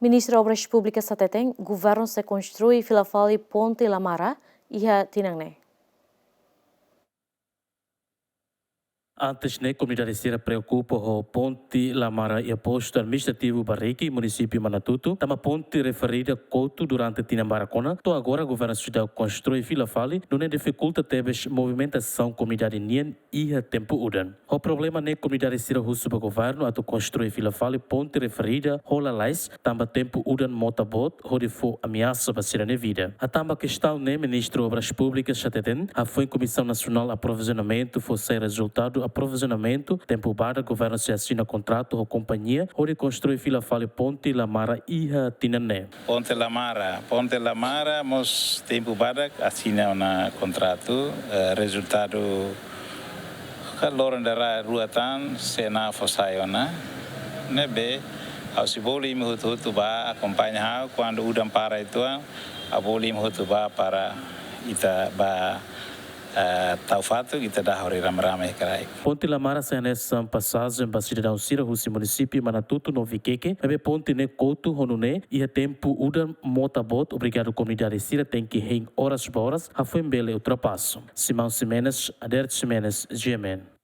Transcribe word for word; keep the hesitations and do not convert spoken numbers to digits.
Ministru Obras Públikas hateten, governu sei konstrui fila fali ponte Lamara iha tinan ne'e. Antes ne'e, komunidade sira preokupa ho ponte Lamara iha postu administrativu Bariki, munisípiu Manatuto, tanba ponte referida kotu durante tinan barak ona. To'o agora, governu seidauk konstrui fila fali, nune'e difikulta tebes movimentasaun komunidade nian iha tempu udan. Ho problema ne'e, komunidade sira husu ba governu atu konstrui fila fali ponte referida ho lalais, tanba tempu udan mota boot hodi fó ameasa ba sira-nia vida. Hatán ba kestaun ne'e, Ministru Obras Públikas hateten, hafoin Komisaun Nasionál Aprovizionamentu fó sai rezultadu aprovizionamentu, tempu badak governu sei asina kontratu ho kompañia hodi konstrui fila fali ponte Lamara iha tinan ne'e. Ponte Lamara, ponte Lamara mós tempu badak asina ona kontratu, eh, rezultadu ka loron ida rua tan sei fó sai ona. Ne'ebé, ha'u sei bolu imi hotu-hotu bá akompaña ha'u, kuandu udan para uitoan, ha'u bolu imi hotu bá para ita bá, eh, tau fatuk, ita dahori rame-rame iha kraik. Ponte Lamara sai hanesan pasajen ba sidadaun sira husi munisípiu Manatuto no Viqueque, maibé ponte ne'e kotu ho nune'e iha tempu udan mota boot, obrigadu komunidade sira tenke hein oras ba oras, hafoin bele ultrapasa. Simão Ximenes, Adert Ximenes, G M N.